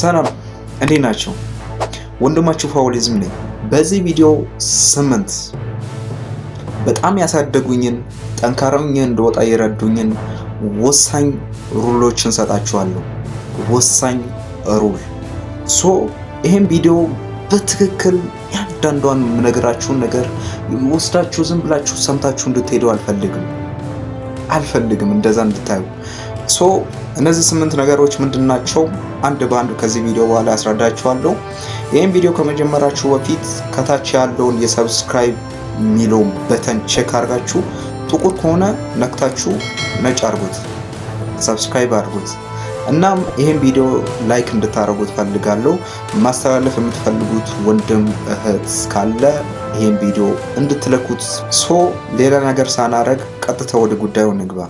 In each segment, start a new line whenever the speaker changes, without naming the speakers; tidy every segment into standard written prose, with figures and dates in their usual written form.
ሰላም፣ እንዴት ናችሁ? ወንድማችሁ ፋውሊዝም ነኝ። በዚህ ቪዲዮ 8 በጣም ያሳደጉኝን፣ ጠንካራ ሆኜ እንድወጣ የረዱኝን ወሳኝ rule ኦችን ሰጣችኋለሁ። ወሳኝ rule። So ይሄን ቪዲዮ በትክክል ያንዳንዷን የምነግራችሁን ነገር ወስዳችሁ ዝም ብላችሁ ሰምታችሁ እንድትሄዱ አልፈልግም እንደዛ እንድታዩ። So እነዚህ 8 ነገሮች ምንድን ናቸው? አንድ በአንድ ከዚህ ቪዲዮ በኋላ ያስረዳችኋለሁ። ይህን ቪዲዮ ከመጀመራችሁ በፊት ከታች ያለውን የ subscribe የሚለውን button check አድርጋችሁ ጥቁር ከሆነ ነክታችሁ ነጭ አድርጉት፣ subscribe አድርጉት። እናም ይህን ቪዲዮ like እንድታደርጉት ፈልጋለሁ። ማስተላለፍ የምትፈልጉት ወንድም እህት ካለ ይህን ቪዲዮ እንድትልኩት። So ሌላ ነገር ሳናረግ ቀጥታ ወደ ጉዳዩ እንግባ።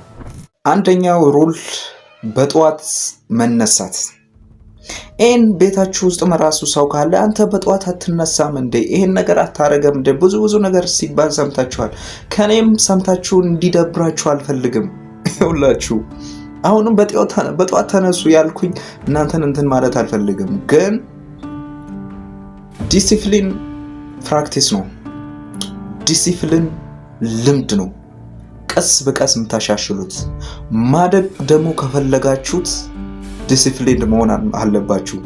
አንደኛው rule በጠዋት መነሳት። ይህን ቤታችሁ ውስጥም ራሱ ሰው ካለ "አንተ በጠዋት አትነሳም እንዴ? ይሄን ነገር አታረገም እንዴ?" ብዙ ብዙ ነገር ሲባል ሰምታችኋል። ከኔም ሰምታችሁ እንዲደብራችሁ አልፈልግም። ይኸውላችሁ፣ አሁንም በጠዋት ተነሱ ያልኩኝ እናንተን እንትን ማለት አልፈልግም፣ ግን discipline practice ነው። ዲሲፕሊን ልምድ ነው። ቀስ በቀስ የምታሻሽሉት። ማደግ ደግሞ ከፈለጋችሁት disciplined መሆን አለባችሁ።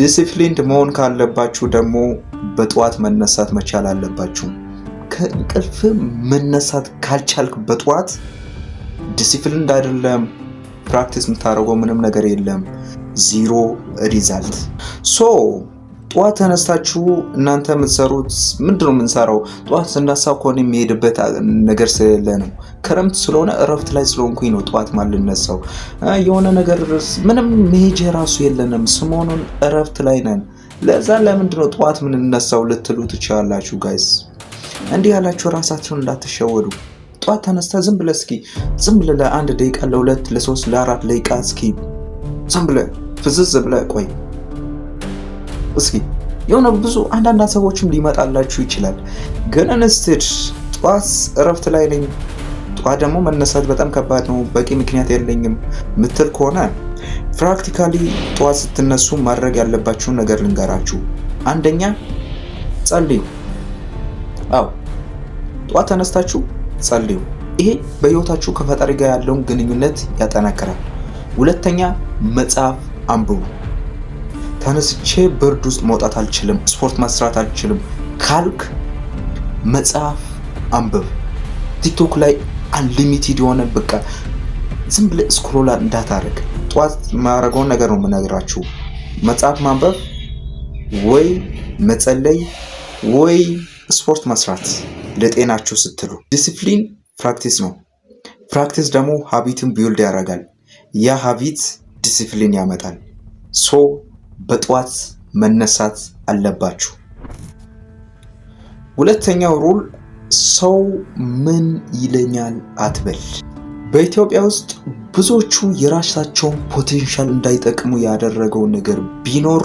Disciplined መሆን ካለባችሁ ደግሞ በጠዋት መነሳት መቻል አለባችሁ። ከእንቅልፍ መነሳት ካልቻልክ በጠዋት disciplined አይደለም፣ practice የምታደርገው ምንም ነገር የለም። Zero result። So ጠዋት ተነስታችሁ እናንተ የምትሰሩት ምንድን ነው? የምንሰራው ጠዋት ስነሳ ከሆነ የሚሄድበት ነገር ስለሌለ ነው። ክረምት ስለሆነ እረፍት ላይ ስለሆንኩኝ ነው ጠዋት ማልነሳው። የሆነ ነገር ምንም መሄጃ ራሱ የለንም። ሰሞኑን እረፍት ላይ ነን። ለዛ ለምንድን ነው ጠዋት ምንነሳው ልትሉ ትችላላችሁ guys። እንዲህ ያላችሁ ራሳችሁን እንዳትሸወዱ። ጠዋት ተነስተህ ዝም ብለህ እስኪ ዝም ብለህ ለ1 ደቂቃ፣ ለ2፣ ለ3፣ ለ4 ደቂቃ እስኪ ዝም ብለህ ፍዝዝ ብለህ ቆይ እስኪ። የሆነ ብዙ አንዳንድ ሀሳቦችም ሊመጣላችሁ ይችላል። ግን instead ጠዋት እረፍት ላይ ነኝ፣ ጠዋት ደግሞ መነሳት በጣም ከባድ ነው፣ በቂ ምክንያት የለኝም ምትል ከሆነ practically ጠዋት ስትነሱ ማድረግ ያለባችሁን ነገር ልንገራችሁ። አንደኛ ጸልዩ። አዎ፣ ጠዋት ተነስታችሁ ጸልዩ። ይሄ በህይወታችሁ ከፈጣሪ ጋር ያለውን ግንኙነት ያጠናክራል። ሁለተኛ መጽሐፍ አንብቡ። ተነስቼ ብርድ ውስጥ መውጣት አልችልም፣ ስፖርት መስራት አልችልም ካልክ መጽሐፍ አንብብ። ቲክቶክ ላይ unlimited የሆነ በቃ ዝም ብለህ scroll እንዳታደርግ። ጠዋት ማድረገውን ነገር ነው የምነግራችሁ። መጽሐፍ ማንበብ ወይ መጸለይ ወይ ስፖርት መስራት ለጤናችሁ ስትሉ። Discipline practice ነው። Practice ደግሞ habit ን build ያደርጋል። ያ habit discipline ያመጣል። So በጠዋት መነሳት አለባችሁ። ሁለተኛው rule ሰው ምን ይለኛል አትበል። በኢትዮጵያ ውስጥ ብዙዎቹ የራሳቸውን potential እንዳይጠቀሙ ያደረገው ነገር ቢኖር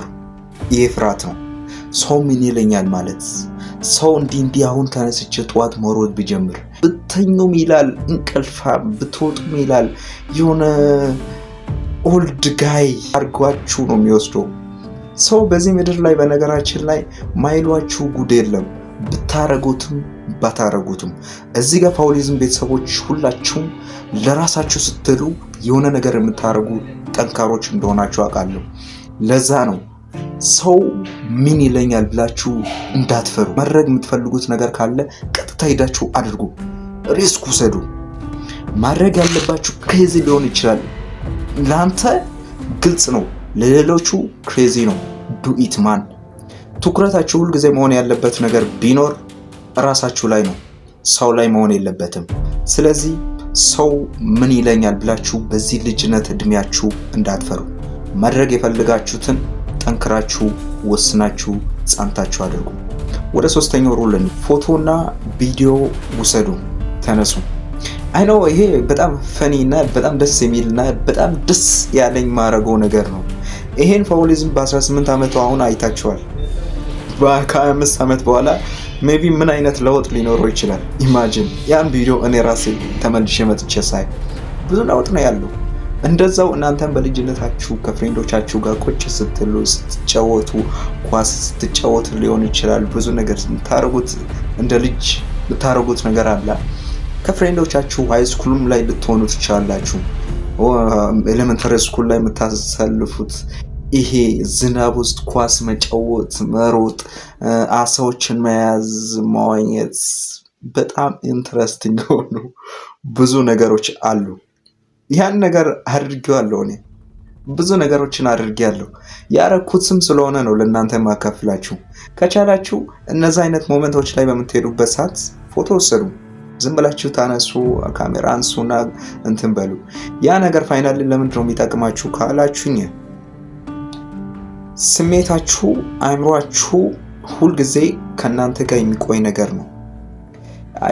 ይሄ ፍርሃት ነው። ሰው ምን ይለኛል ማለት፣ ሰው እንዲህ እንዲህ፣ አሁን ተነስቼ ጠዋት መሮጥ ብጀምር፣ ብተኙም ይላል እንቅልፋም፣ ብትወጡም ይላል፣ የሆነ old guy አድርጓችሁ ነው የሚወስደው ሰው በዚህ ምድር ላይ። በነገራችን ላይ ማይሏችሁ ጉድ የለም፣ ብታረጉትም ባታረጉትም። እዚህ ጋር ፋውሊዝም ቤተሰቦች ሁላችሁም ለራሳችሁ ስትሉ የሆነ ነገር የምታደርጉ ጠንካሮች እንደሆናችሁ አውቃለሁ። ለዛ ነው ሰው ምን ይለኛል ብላችሁ እንዳትፈሩ። ማድረግ የምትፈልጉት ነገር ካለ ቀጥታ ሄዳችሁ አድርጉ። Risk ውሰዱ። ማድረግ ያለባችሁ crazy ሊሆን ይችላል። ለአንተ ግልጽ ነው፣ ለሌሎቹ crazy ነው። Do it, man። ትኩረታችሁ ሁልጊዜ መሆን ያለበት ነገር ቢኖር እራሳችሁ ላይ ነው፣ ሰው ላይ መሆን የለበትም። ስለዚህ ሰው ምን ይለኛል ብላችሁ በዚህ ልጅነት እድሜያችሁ እንዳትፈሩ። ማድረግ የፈለጋችሁትን ጠንክራችሁ ወስናችሁ ጸንታችሁ አድርጉ። ወደ ሶስተኛው rule፣ ፎቶና ቪዲዮ ውሰዱ፣ ተነሱ። I know ይሄ በጣም funny እና በጣም ደስ የሚል እና በጣም ደስ ያለኝ ማድረገው ነገር ነው። ይሄን ፋውሊዝም በ18 ዓመቱ አሁን አይታችኋል። ከ25 ዓመት በኋላ maybe ምን አይነት ለውጥ ሊኖረው ይችላል? Imagine ያን ቪዲዮ እኔ ራሴ ተመልሼ መጥቼ ሳይ ብዙ ለውጥ ነው ያለው። እንደዛው እናንተም በልጅነታችሁ ከ friend ኦቻችሁ ጋር ቁጭ ስትሉ፣ ስትጫወቱ፣ ኳስ ስትጫወቱ ሊሆን ይችላል። ብዙ ነገር የምታደርጉት፣ እንደ ልጅ የምታደርጉት ነገር አለ። ከ friend ኦቻችሁ high school ም ላይ ልትሆኑ ትችላላችሁ። Elementary school ላይ የምታሳልፉት ይሄ ዝናብ ውስጥ ኳስ መጫወት፣ መሮጥ፣ አሳዎችን መያዝ፣ መዋኘት፣ በጣም interesting የሆኑ ብዙ ነገሮች አሉ። ያን ነገር አድርጌዋለሁ፣ እኔ ብዙ ነገሮችን አድርጌያለሁ። ያረኩትም ስለሆነ ነው ለእናንተ የማካፍላችሁ። ከቻላችሁ እነዚ አይነት moment ኦች ላይ በምትሄዱበት ሰዓት ፎቶ ውሰዱ። ዝም ብላችሁ ታነሱ፣ ካሜራ አንሱና እንትን በሉ። ያ ነገር finally ለምንድን ነው የሚጠቅማችሁ ካላችሁኝ፣ ስሜታችሁ፣ አእምሯችሁ ሁልጊዜ ከእናንተ ጋር የሚቆይ ነገር ነው።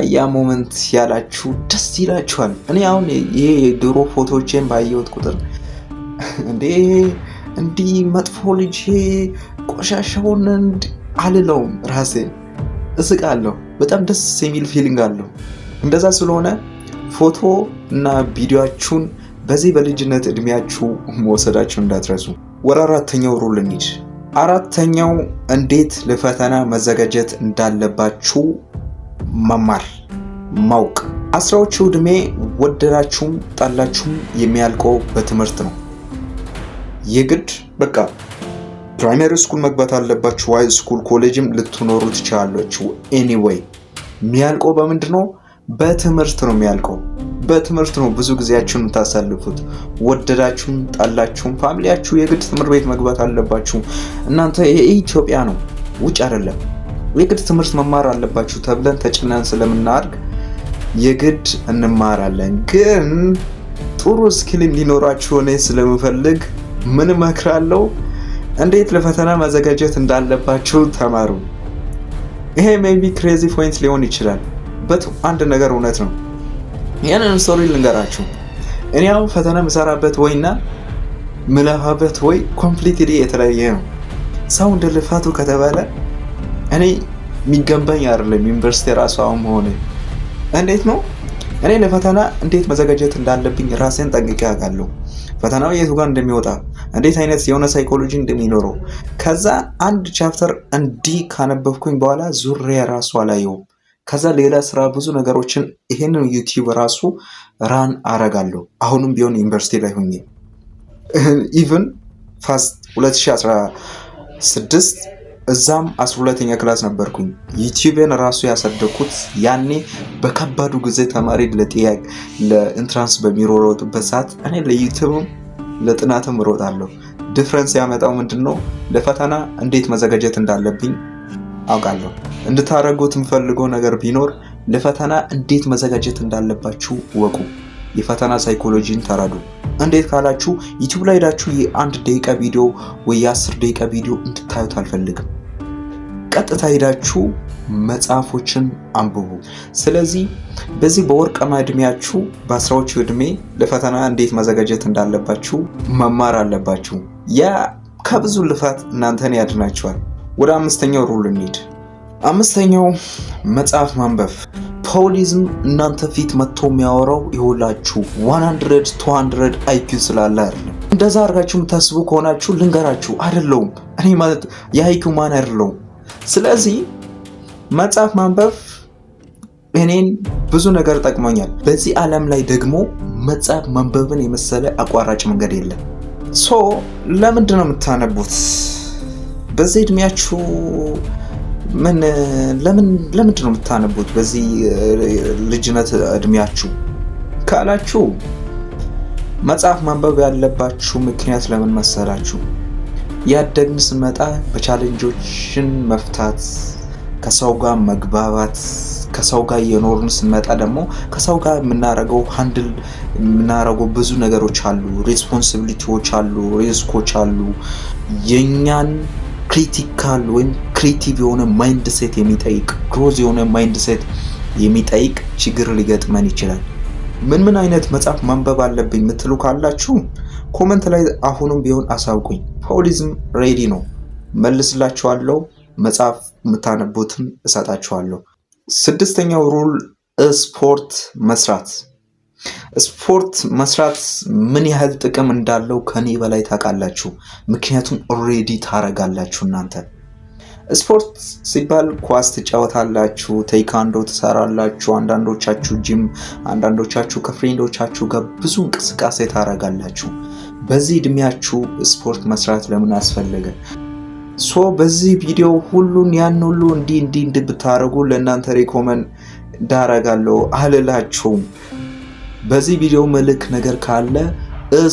ያ moment ያላችሁ ደስ ይላችኋል። እኔ አሁን ይሄ የድሮ ፎቶዎቼን ባየሁት ቁጥር እንዴ እንዲህ መጥፎ ልጅ ቆሻሻውን አልለውም፣ ራሴን እስቃለሁ። በጣም ደስ የሚል feeling አለው። እንደዛ ስለሆነ ፎቶ እና ቪዲዮአችሁን በዚህ በልጅነት እድሜያችሁ መውሰዳችሁ እንዳትረሱ። ወደ አራተኛው rule እንሂድ። አራተኛው እንዴት ለፈተና መዘጋጀት እንዳለባችሁ መማር፣ ማወቅ። አስራዎቹ ዕድሜ ወደዳችሁም ጠላችሁም የሚያልቀው በትምህርት ነው። የግድ በቃ primary school መግባት አለባችሁ። High school፣ ኮሌጅም ልትኖሩ ትችላላችሁ። Anyway የሚያልቀው በምንድን ነው? በትምህርት ነው የሚያልቀው። በትምህርት ነው ብዙ ጊዜያችሁን የምታሳልፉት። ወደዳችሁም ጠላችሁም family ያችሁ የግድ ትምህርት ቤት መግባት አለባችሁ። እናንተ የኢትዮጵያ ነው፣ ውጭ አይደለም። የግድ ትምህርት መማር አለባችሁ ተብለን ተጭነን ስለምናድግ የግድ እንማራለን። ግን ጥሩ skill እንዲኖራችሁ እኔ ስለምፈልግ ምን እመክራለሁ? እንዴት ለፈተና መዘጋጀት እንዳለባችሁ ተማሩ። ይሄ maybe crazy point ሊሆን ይችላል፣ but አንድ ነገር እውነት ነው። ያንን story ልንገራችሁ። እኔ አሁን ፈተና የምሰራበት way ና ምለፋበት way completely የተለያየ ነው። ሰው እንደ ልፋቱ ከተባለ እኔ የሚገባኝ አይደለም ዩኒቨርሲቲ ራሱ አሁን መሆኔ። እንዴት ነው? እኔ ለፈተና እንዴት መዘጋጀት እንዳለብኝ ራሴን ጠንቅቄ አውቃለሁ። ፈተናው የቱ ጋር እንደሚወጣ፣ እንዴት አይነት የሆነ psychology እንደሚኖረው፣ ከዛ አንድ chapter እንዲህ ካነበብኩኝ በኋላ ዙሬ ራሱ አላየውም። ከዛ ሌላ ስራ፣ ብዙ ነገሮችን፣ ይሄንን YouTube ራሱ run አረጋለሁ። አሁንም ቢሆን ዩኒቨርሲቲ ላይ ሁኜ even past 2016 እዛም 12ኛ class ነበርኩኝ። YouTube ን ራሱ ያሳደግኩት ያኔ በከባዱ ጊዜ ተማሪ ለጥያቄ ለ entrance በሚሮጡበት ሰዓት እኔ ለ YouTube ም ለጥናትም እሮጣለሁ። Difference ያመጣው ምንድን ነው? ለፈተና እንዴት መዘጋጀት እንዳለብኝ አውቃለሁ። እንድታደርጉት የምፈልገው ነገር ቢኖር ለፈተና እንዴት መዘጋጀት እንዳለባችሁ እወቁ። የፈተና ሳይኮሎጂን ተረዱ። እንዴት ካላችሁ YouTube ላይ ሄዳችሁ የአንድ ደቂቃ ቪዲዮ ወይ የ10 ደቂቃ ቪዲዮ እንድታዩት አልፈልግም። ቀጥታ ሄዳችሁ መጽሐፎችን አንብቡ። ስለዚህ በዚህ በወርቃማ እድሜያችሁ፣ በአስራዎቹ እድሜ ለፈተና እንዴት መዘጋጀት እንዳለባችሁ መማር አለባችሁ። ያ ከብዙ ልፋት እናንተን ያድናችኋል። ወደ አምስተኛው rule እንሂድ። አምስተኛው መጽሐፍ ማንበብ። ፖሊዝም እናንተ ፊት መጥቶ የሚያወራው ይኸውላችሁ 100 200 IQ ስላለ አይደለም። እንደዛ አድርጋችሁ የምታስቡ ከሆናችሁ ልንገራችሁ፣ አይደለውም። እኔ ማለት የ IQ man አይደለውም። ስለዚህ መጽሐፍ ማንበብ እኔን ብዙ ነገር ጠቅሞኛል። በዚህ ዓለም ላይ ደግሞ መጽሐፍ ማንበብን የመሰለ አቋራጭ መንገድ የለም። So ለምንድን ነው የምታነቡት? በዚህ እድሜያችሁ ምን ለምን ለምንድን ነው የምታነቡት? በዚህ ልጅነት እድሜያችሁ ካላችሁ መጽሐፍ ማንበብ ያለባችሁ ምክንያት ለምን መሰላችሁ? ያደግን ስንመጣ በ challenge ኦችን መፍታት፣ ከሰው ጋር መግባባት፣ ከሰው ጋር እየኖርን ስንመጣ ደግሞ ከሰው ጋር የምናደርገው handle የምናደርገው ብዙ ነገሮች አሉ፣ responsibility ዎች አሉ፣ risk ኦች አሉ። የኛን critical ወይም creative የሆነ mindset የሚጠይቅ፣ growth የሆነ mindset የሚጠይቅ ችግር ሊገጥመን ይችላል። ምን ምን አይነት መጽሐፍ ማንበብ አለብኝ የምትሉ ካላችሁ comment ላይ አሁንም ቢሆን አሳውቁኝ። ፖሊዝም ready ነው፣ መልስላችኋለሁ። መጽሐፍ የምታነቡትን እሰጣችኋለሁ። ስድስተኛው rule ስፖርት መስራት። ስፖርት መስራት ምን ያህል ጥቅም እንዳለው ከኔ በላይ ታውቃላችሁ። ምክንያቱም already ታረጋላችሁ እናንተ። ስፖርት ሲባል ኳስ ትጫወታላችሁ፣ ቴኳንዶ ትሰራላችሁ፣ አንዳንዶቻችሁ ጂም፣ አንዳንዶቻችሁ ከ friend ኦቻችሁ ጋር ብዙ እንቅስቃሴ ታረጋላችሁ። በዚህ እድሜያችሁ ስፖርት መስራት ለምን አስፈለገ? So በዚህ ቪዲዮ ሁሉን ያን ሁሉ እንዲህ እንዲህ እንዲህ ብታደርጉ ለእናንተ recommend እንዳረጋለሁ አልላችሁም። በዚህ ቪዲዮ መልክ ነገር ካለ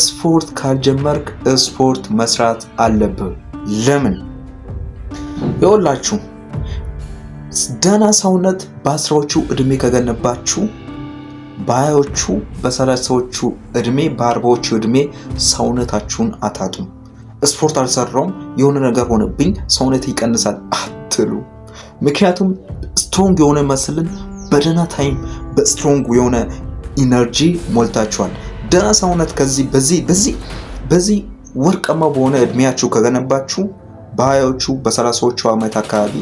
ስፖርት ካልጀመርክ ስፖርት መስራት አለብህ። ለምን ይኸውላችሁ፣ ደህና ሰውነት በ10ዎቹ እድሜ ከገነባችሁ በ20ዎቹ፣ በ30ዎቹ እድሜ፣ በ40ዎቹ እድሜ ሰውነታችሁን አታጡም። ስፖርት አልሰራውም፣ የሆነ ነገር ሆነብኝ፣ ሰውነት ይቀንሳል አትሉ። ምክንያቱም strong የሆነ muscle ን በደህና time በ strong የሆነ energy ሞልታችኋል። ደህና ሰውነት ከዚህ በዚህ በዚህ በዚህ ወርቃማ በሆነ እድሜያችሁ ከገነባችሁ በ20ዎቹ፣ በ30ዎቹ ዓመት አካባቢ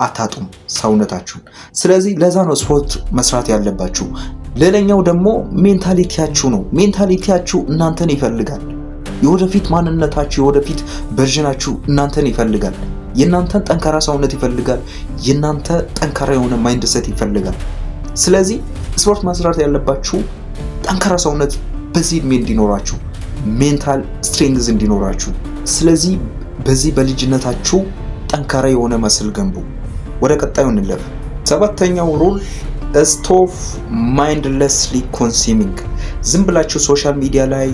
አታጡም ሰውነታችሁን። ስለዚህ ለዛ ነው ስፖርት መስራት ያለባችሁ። ሌላኛው ደግሞ mentality ያችሁ ነው። Mentality ያችሁ እናንተን ይፈልጋል። የወደፊት ማንነታችሁ፣ የወደፊት version ኣችሁ እናንተን ይፈልጋል። የእናንተን ጠንካራ ሰውነት ይፈልጋል። የእናንተ ጠንካራ የሆነ mindset ይፈልጋል። ስለዚህ ስፖርት መስራት ያለባችሁ ጠንካራ ሰውነት በዚህ እድሜ እንዲኖራችሁ፣ mental strength እንዲኖራችሁ። ስለዚህ በዚህ በልጅነታችሁ ጠንካራ የሆነ muscle ገንቡ። ወደ ቀጣዩ እንለፍ። ሰባተኛው rule፣ stop mindlessly consuming። ዝም ብላችሁ social media ላይ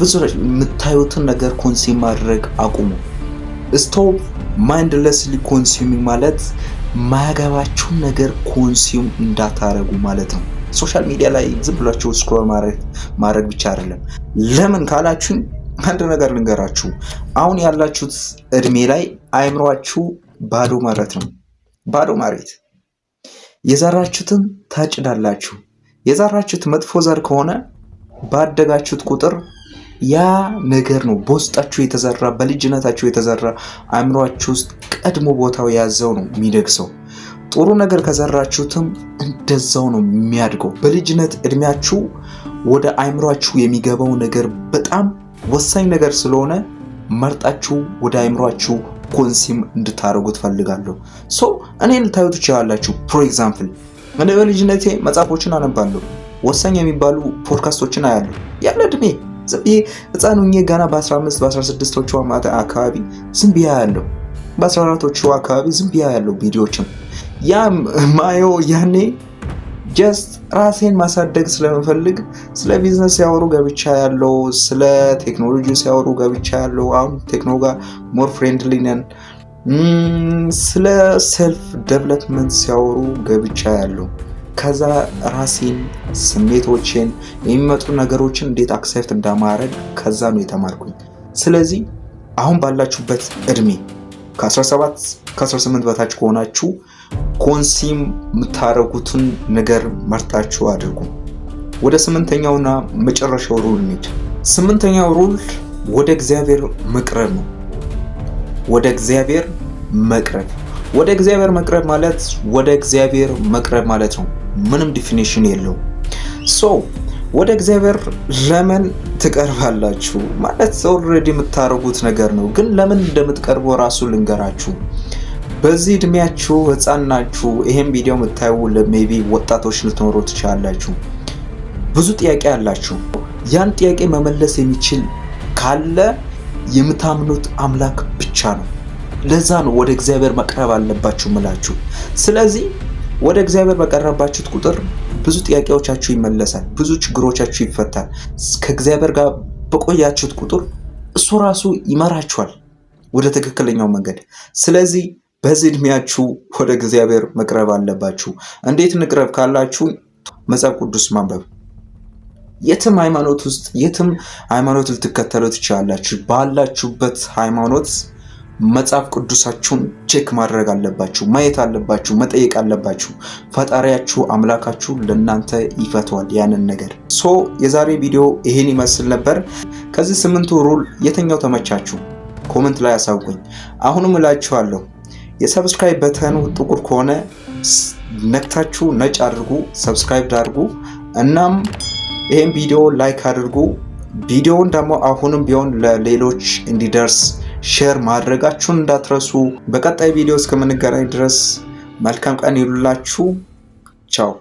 ብዙ የምታዩትን ነገር consume ማድረግ አቁሙ። Stop mindlessly consuming ማለት ማያገባችሁን ነገር consume እንዳታረጉ ማለት ነው። Social media ላይ ዝም ብላችሁ scroll ማድረግ ብቻ አይደለም። ለምን ካላችሁኝ አንድ ነገር ልንገራችሁ። አሁን ያላችሁት እድሜ ላይ አእምሯችሁ ባዶ መሬት ነው። ባዶ መሬት፣ የዘራችሁትን ታጭዳላችሁ። የዘራችሁት መጥፎ ዘር ከሆነ ባደጋችሁት ቁጥር ያ ነገር ነው በውስጣችሁ የተዘራ፣ በልጅነታችሁ የተዘራ፣ አእምሯችሁ ውስጥ ቀድሞ ቦታው የያዘው ነው የሚነግሰው። ጥሩ ነገር ከዘራችሁትም እንደዛው ነው የሚያድገው። በልጅነት እድሜያችሁ ወደ አእምሯችሁ የሚገባው ነገር በጣም ወሳኝ ነገር ስለሆነ መርጣችሁ ወደ አእምሯችሁ consume እንድታደርጉ እፈልጋለሁ። So እኔን ልታዩ ትችላላችሁ። For example እኔ በልጅነቴ መጽሐፎችን አነባለሁ። ወሳኝ የሚባሉ ፖድካስቶችን አያለሁ። ያለ እድሜ ዝም ብዬ ህፃን ሁኜ ገና በ15 በ16ቶቹ ዓመት አካባቢ ዝም ብዬ አያለሁ። በ14ቶቹ አካባቢ ዝም ብዬ አያለሁ ቪዲዮዎችን። ያ ማየው ያኔ just ራሴን ማሳደግ ስለምፈልግ ስለ ቢዝነስ ሲያወሩ ገብቻ ያለው፣ ስለ ቴክኖሎጂ ሲያወሩ ገብቻ ያለው፣ አሁን ቴክኖ ጋር more friendly ነን። ስለ self development ሲያወሩ ገብቻ ያለው፣ ከዛ ራሴን፣ ስሜቶቼን፣ የሚመጡ ነገሮችን እንዴት accept እንደማደርግ ከዛ ነው የተማርኩኝ። ስለዚህ አሁን ባላችሁበት እድሜ ከ17 ከ18 በታች ከሆናችሁ consume የምታደርጉትን ነገር መርጣችሁ አድርጉ። ወደ ስምንተኛውና መጨረሻው rule እንሂድ። ስምንተኛው rule ወደ እግዚአብሔር መቅረብ ነው። ወደ እግዚአብሔር መቅረብ፣ ወደ እግዚአብሔር መቅረብ ማለት ወደ እግዚአብሔር መቅረብ ማለት ነው። ምንም definition የለውም። So ወደ እግዚአብሔር ለምን ትቀርባላችሁ ማለት already የምታደርጉት ነገር ነው። ግን ለምን እንደምትቀርቡ ራሱ ልንገራችሁ። በዚህ እድሜያችሁ ህፃን ናችሁ። ይሄን ቪዲዮ የምታዩ maybe ወጣቶች ልትኖሩ ትችላላችሁ። ብዙ ጥያቄ አላችሁ። ያን ጥያቄ መመለስ የሚችል ካለ የምታምኑት አምላክ ብቻ ነው። ለዛ ነው ወደ እግዚአብሔር መቅረብ አለባችሁ ምላችሁ። ስለዚህ ወደ እግዚአብሔር በቀረባችሁት ቁጥር ብዙ ጥያቄዎቻችሁ ይመለሳል፣ ብዙ ችግሮቻችሁ ይፈታል። ከእግዚአብሔር ጋር በቆያችሁት ቁጥር እሱ ራሱ ይመራችኋል ወደ ትክክለኛው መንገድ። ስለዚህ በዚህ እድሜያችሁ ወደ እግዚአብሔር መቅረብ አለባችሁ። እንዴት እንቅረብ ካላችሁ መጽሐፍ ቅዱስ ማንበብ። የትም ሃይማኖት ውስጥ፣ የትም ሃይማኖት ልትከተሉ ትችላላችሁ። ባላችሁበት ሃይማኖት መጽሐፍ ቅዱሳችሁን check ማድረግ አለባችሁ፣ ማየት አለባችሁ፣ መጠየቅ አለባችሁ። ፈጣሪያችሁ አምላካችሁ ለእናንተ ይፈተዋል ያንን ነገር። So የዛሬ ቪዲዮ ይሄን ይመስል ነበር። ከዚህ ስምንቱ rule የትኛው ተመቻችሁ? Comment ላይ አሳውቁኝ። አሁንም እላችኋለሁ፣ የ subscribe button ኑ ጥቁር ከሆነ ነክታችሁ ነጭ አድርጉ፣ subscribe አድርጉ። እናም ይህን ቪዲዮ like አድርጉ። ቪዲዮውን ደግሞ አሁንም ቢሆን ለሌሎች እንዲደርስ share ማድረጋችሁን እንዳትረሱ። በቀጣይ ቪዲዮ እስከምንገናኝ ድረስ መልካም ቀን ይሉላችሁ። ቻው።